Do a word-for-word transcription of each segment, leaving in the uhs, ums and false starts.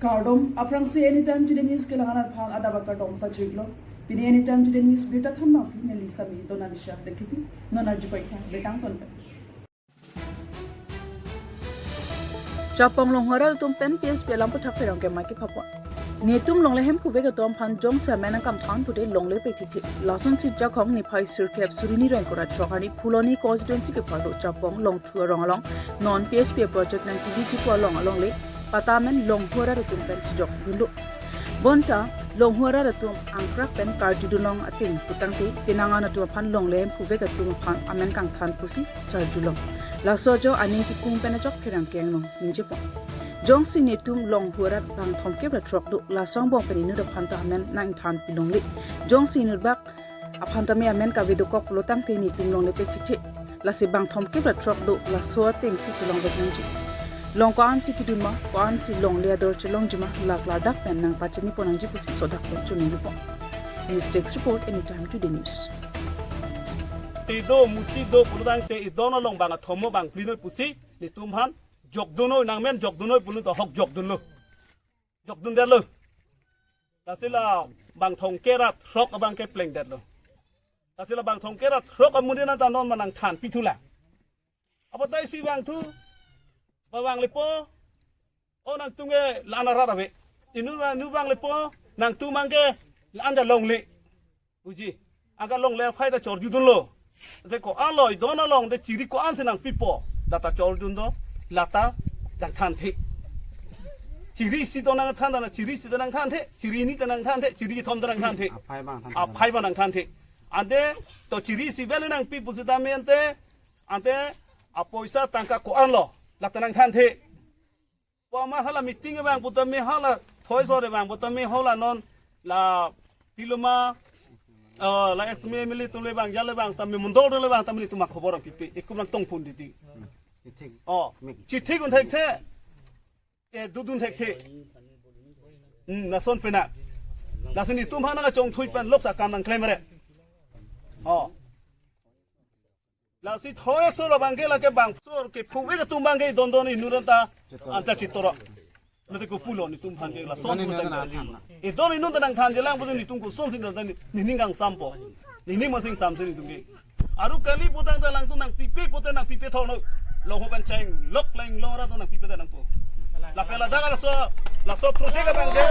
Kardom, aphrangsi Anytime Today News kelang-an aphan adap akardom pajirlo. Pini Anytime Today News birta thanma phi neli Sami Donalisha Lekhipi, non arju paitha, betang ton pen. Chapong Longhu arat atum pen P S P alam pathak pherangke maki phapon. Netum longle hemphu vek atum aphan jongsi amen nangkangthan pute longle pe thithe. Lasonsi Jakhong niphai sirkep suri ni ingkoi ra throk arni Phuloni constituency kepharlo Chapong Longhu arong along non P S P project nangkebi chipo along alongle patta amen Longhu arat atum pen chijokdunlo. Bonta Longhu arat atum angkrak pen karjudun long ateng putangte penang an atum aphan longle hemphu vek atum aphan amen kangthan pusi charjulong. Laso ajo aning kikung pen ajok pherangke anglong ningjepon. Jongsi netum Longhu arat bang thomkep ra throk do, laso angbong pen inut aphan ta amen nangthan pilongle. Jongsi inut bak aphan tame amen kave dokok pulo tangte netum longle pe thithe. Lasi bang thomkep ra throk do, laso atengsi chelong vek nangji. Long ko-ansi kedun ma, ko-ansi longle ador chelongji ma, la klardak pen nangpachini pon nangji pusi sodak pen choningri pon. News Desk Report, Anytime Today News. Te do, muti do, pulotangte idon along bang athom mo bang phli noi pusi, netum aphan jokdun noi, nangmen jokdun noi pulo to hok jokdunlo. Jokdundetlo. Lasi la bang thomkep ra throk abang ke plengdetlo. Lasi la bang thomkep ra throk amonit nangta non ma nangthan pithulang. Apotai si bang thu, ba bang lepo, o nangtum ke la-an arat ave. Inut bang, inut bang lepo, nangtum abang ke la-an ta longle. Uji, anke longle aphai ta chorjudunlo. Te ko-an lo, idon along te chiri ko-ansi nangpipo, lata chorjudun do, lata nangthanthe. Chiri isi do nangthantha, chiri isi do nangthanthe, chiri hini ta nangthanthe, chiri kethom ta nangthanthe. Aphai bang thanthe. Aphai bang nangthanthe. Ante to chiri isi beli nangpi pusitame ante, ante apoisa tangka ko-an lo, lata nangthanthe. Pu ma hala meeting abang putame, hala thoi sore abang putame, hala non la piloma, eh, la ex M L A atum le bang, jale bang, tame mondol le bang, tame netum akhobor pipe, ekum nangtong pon titi. Chithik. Oh, chithik un thekthe. Eh, dudun thekthe. Hmm, lason pena. Lasi netum aphan nangkachongthui pen lok sa kam nangklem re. Oh. Lasi thoi asor abang ke lake bang asor kephu vek atum abang ke idon don inut anta, anta chitora. Lote kopulo netum aphan ke lason. Idon inut anta nangthan. Idon inut anta nangthanji lang pusi netum kosonsi nangthan, nening kangsampo. Nening masing samsi netum ke. Aru kali putangte alangtum nangpipe pute nangpipe thokno. Longhu pen chenglok leng lo ra to nangpipe ta nangpo. Lapen ladak laso, laso project abang ke.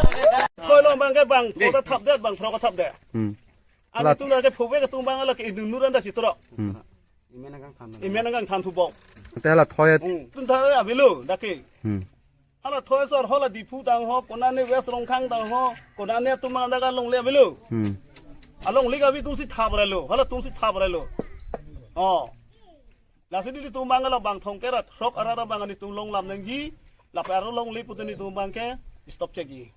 Thoi along abang ke bang, thok ta thapdet bang, throk ta thapdet. Hmm. Ani la- tum lake phu vek atum abang lake inut inut anta chitora. Hmm. Amen nangkangthan. Amen nangkangthan thubom. Te hala thoi. Hmm. Tum tha avelo, dak ke. Hmm. Hala thoi asor hala Diphu tang ho, konane West Rongkhang tang ho, konane atum abang dak alongle avelo. Hmm. Alongle avi atumsi thap relo, hala atumsi thap relo. Oh. Lasi netum abang la bang thomkep ra throk arat abang netum longlam nangji, lapen aru longle pute netum abang ke stop chekji.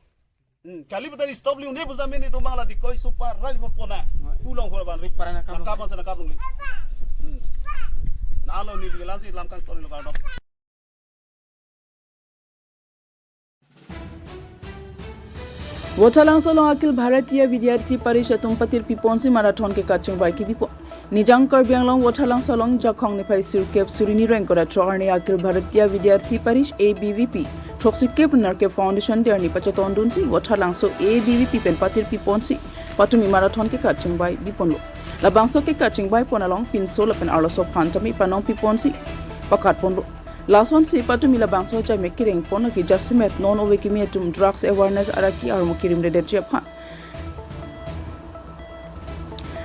Hmm, kali pute stop li un-e pusitame netum abang la dikoi super raj pona. Pu Longhu abang. Para nangkap. Nangkap bang sa nangkap longle. Hmm. Nalo neli lasi lam kangton lo kardom. Vothatlangso along Akhil Bharatiya Vidyarthi Parish atum patirpi ponsi marathon kekachingvai kebipon. Nijang Karbi Anglong Vothatlangso along Jakhong niphai sirkep suri ni ingkoi ra throk arni Akhil Bharatiya Vidyarthi Parish, A B V P, throksikep nerkep foundation derni pachetongdunsi Vothatlangso A B V P pen patirpi ponsi patumi marathon kekachingvai biponlo. Labangso kekachingvai pon along pinso lapen arloso aphan tame panongpi ponsi pakat ponlo. Lasonsi patumi labangso ajai mek kereng pon lake jasemet non ove kimi atum drugs awareness araki armo kerim redetji aphan.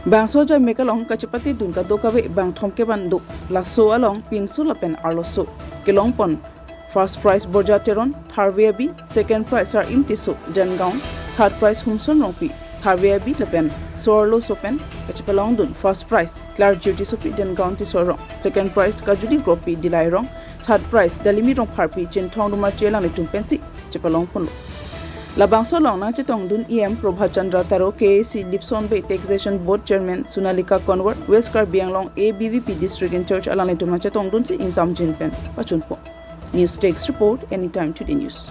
Bangso ajai mek along kachepatedun kadokave bang thomkep an do. Laso along pinso lapen arloso kelong pon. First prize Borja Teron, tharve abi, second prize Sar Imtiso, Dengaon, third prize Humson Rongpi, tharve abi lapen so-arloso pen kachepalongdun. First prize Klarjyoti Sopi, Dengaon Tisorong, second prize Kajuli Gropi, Dilairong, third prize Dalimi Rongpharpi, Chinthong Rumarche alanglitum pensi chepalong ponlo. Labangso along nangchetongdun E M Prabhat Chandra Taro, K A C Lipson Bey, Taxation Board Chairman Sonalika Konwar, West Karbi Anglong A B V P District in-charge alanglitum nangchetongdunsi ingsamjin pen pachunpon. News Desk Report, Anytime Today News.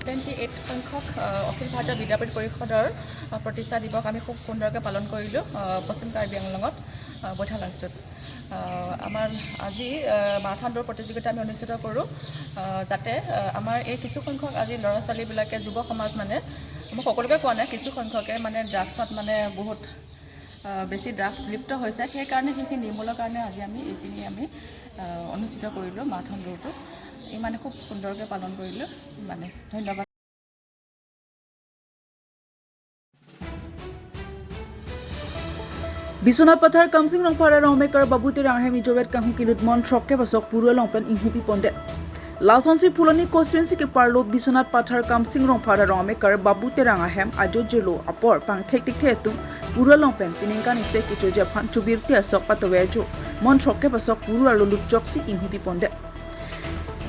Twenty eight সংখ্যক আহ, অখিল ভাৰতীয় বিদ্যাপীঠ পৰিষদৰ আহ, প্ৰতিষ্ঠা দিৱস আমি খুব সুন্দৰকৈ পালন কৰিলোঁ আহ, পশ্চিম কাৰ্বি আংলঙত আহ, বৈঠালাংচুত। আহ, আমাৰ আজি আহ, মাৰাথন দৌৰ প্ৰতিযোগিতা আমি অনুষ্ঠিত কৰোঁ আহ, যাতে আহ, আমাৰ এই কিছু সংখ্যক আজি ল'ৰা ছোৱালীবিলাকে যুৱ সমাজ মানে, মই সকলোকে কোৱা নাই, কিছু সংখ্যকে মানে ড্ৰাগছত মানে বহুত আহ, বেছি ড্ৰাগছ লিপ্ত হৈছে। সেইকাৰণে সেইখিনি নিৰ্মূলৰ কাৰণে আজি আমি এইখিনি আমি আহ, অনুষ্ঠিত কৰিলোঁ মাৰাথন দৌৰটো। ইমানে খুব সুন্দৰকৈ পালন কৰিলোঁ। ইমানে, ধন্যবাদ। Biswanath Pathar Kamsing Rongphar arong amekar Babu Terang ahem ijovet kanghu kilut mon throkkep asok Puru along pen inghupi pondet. Lasonsi Phuloni constituency keparlo Biswanath Pathar Kamsing Rongphar arong amekar Babu Terang ahem ajo jirlo apor pangthek tikthe atum Puru along pen piningkan isi kechoji aphan chubirti asok patove ajo mon throkkep asok Puru arlo lutchoksi inghupi pondet.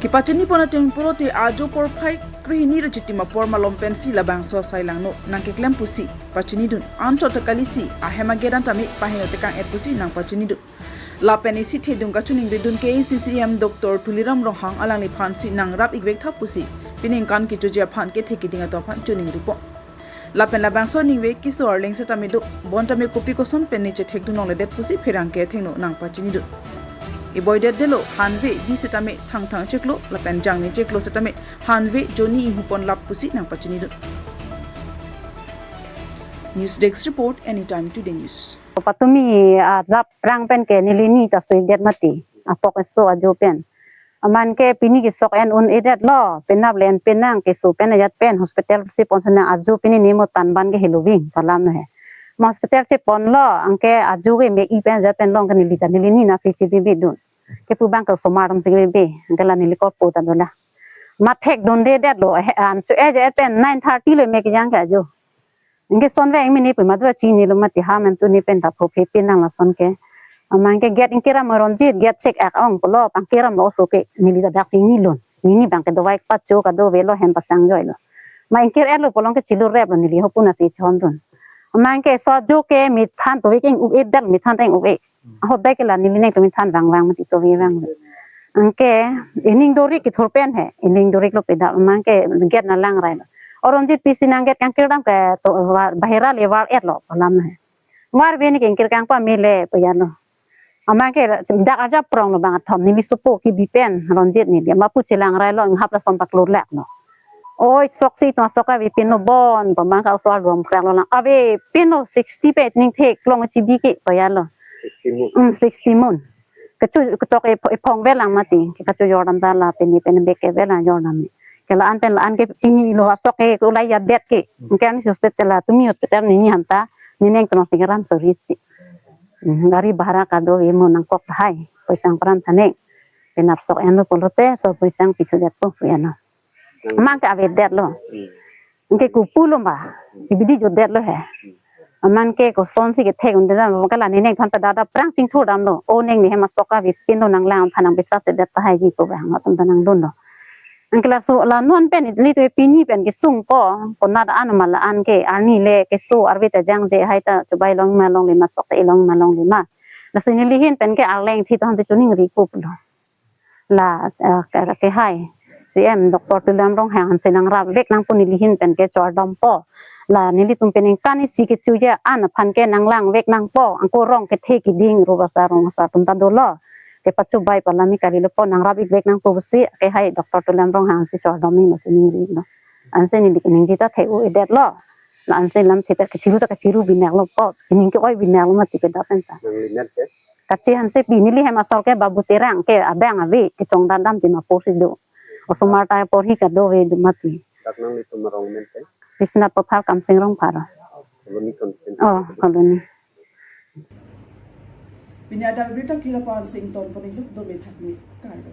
Kepachini pon ateng pulote ajo porphai krehini ra chitim apor malom pensi labangso asai langno nangkeklem pusi pachinidun. Anchot ta kalisi ahem agedan tame paheno tekang et pusi nangpachinidun. Lapen isi thedung kachiningridun ke A C C M Doctor Tuliram Ronghang alangliphansi nangrap ikvek tha pusi piningkan kechoji aphan kethe keding atum aphan chiningripo. Lapen labangso ningve keso arleng setame do, bon tame kopi koson pen ne chethekdun longledet pusi pherangke athengno nangpachinidun. Iboidet delo hanve bi setame thangthang chiklo lapen jangni chiklo setame hanve jonni inghupon lap pusi nangpachinidun. News Desk Report, Anytime Today News. Patumi, ah, laprang pen ke neli ni ta suidet mati. Apok eso ajo pen. Aman ke pini kesok en un-edetlo, penap le en penang keso pen ajat pen hospital si pon senang ajo pini ni mo tanban ke heloving palam no he. Ma hospital si ponlo, anke ajo ke me-i pen ajat pen long ke neli ta neli ni nasi chibibidun. Kepu abang ke osomar si bibi, anke la neli korpo ta dola. Ma thekdundedetlo, he, an su e je pen nine thirty lo me kejang ke ajo. Anke son vek mini pu madu chinilo mati ha men tu ni pen ta pho phe pin nang lason ke. Aman ke gate ingkir amo Ronjit gate check ak ong pulo pangkir amo oso ke neli ta dak pini lun. Nini abang ke dovai pacho kadovelo hem pasang joilo. Ma ingkir etlo pulo ke chilur replo neli ho puna si chondun. Aman ke so ajo ke mithan to vek ing-u-e dal mithan ta ing-u-e. Aho dai ke la neli neng to mithan vangvang mati to vek vang. Anke ining dorik kethur pen he, ining dorik lo peda aman ke gate na lang rai lo. O Ronjit pisi nang gate kangkir dam ke to var, bahira le var etlo palam he. Var bini ke ingkir kang pamele payano. Aman ke dak aja prong lo bang athom neli supo kebi pen Ronjit neli ma pu chelang rai lo inghap lason paklur lek lo. Oi, soksi to sok ave pin lo bon, pamang ka osomar dom krek lo lang. Ave pin lo sixty pe ning thek long chibi ke payalo. Sixty mun. Hmm, sixty mun. Kechu ketok e, ephong velang mati. Ke kechu Jordan ta la pini pen bek ke velang Jordan ni. Ke la-an pen la-an ke pini lo asok ke ulai ya det ke. Hmm. Ke ani hospital la tumi hospital ni ni hanta ni neng tong sing ram so rip si. Hmm, gari bahara kado e mo nangkok hai. Poisa angpran thane. Penap sok eno pulote so poisa angpithu det po eno. Aman ke avedetlo. Hmm. Anke kopulo ma. Ibidi jodetlo he. Aman ke kosonsi kethek unde dam, ke la neng than ta dada prang chingthur damlo. O neng ni hem asok ave pin lo nanglang aphan nang bisa sedet tahai ji ko bang atum ta nangdunlo. Anke laso la non pen ili tu pini pen kesung ko. Konat an ma la-an ke arni le keso arve ta jangje hai ta chubai long ma longle ma sok ta ilong ma longle ma. Lasi neli hin pen ke arleng thi ton si chuningri kuplo. La, eh, ke, ke hai. C M Doctor Tuliram Ronghang si nangrap vek nang pu neli hin pen ke chor dom po. La nelitum pen ingkan isi kechoji an aphan ke nanglang vek nang po. Angko rong kethe keding ru basa rong basa atum ta dolo. Ke pachu bai palami kali lo po nangrap ik vek nang po si ke hai Doctor Tuliram Ronghang si chor dom ni no chiningri lo. Ansi neli keningje ta thek-u-edetlo. La ansi lam theta kechiru ta kechiru binaklo po. Ning ke oi binaklo mati ke dapen ta. Nang linet ke? Kachi ansi pi neli hem asor ke Babu Terang ke abang ave kechongdam dam Dimapur si do. Osomar ta porhi kadove do mati. Dak nanglitum arong men ke? Biswanath Pathar Kamsing Rongphar. Colony constituency. Oh, colony. Pini ada berita kira pan sing ton paning luk do me chak me kai do.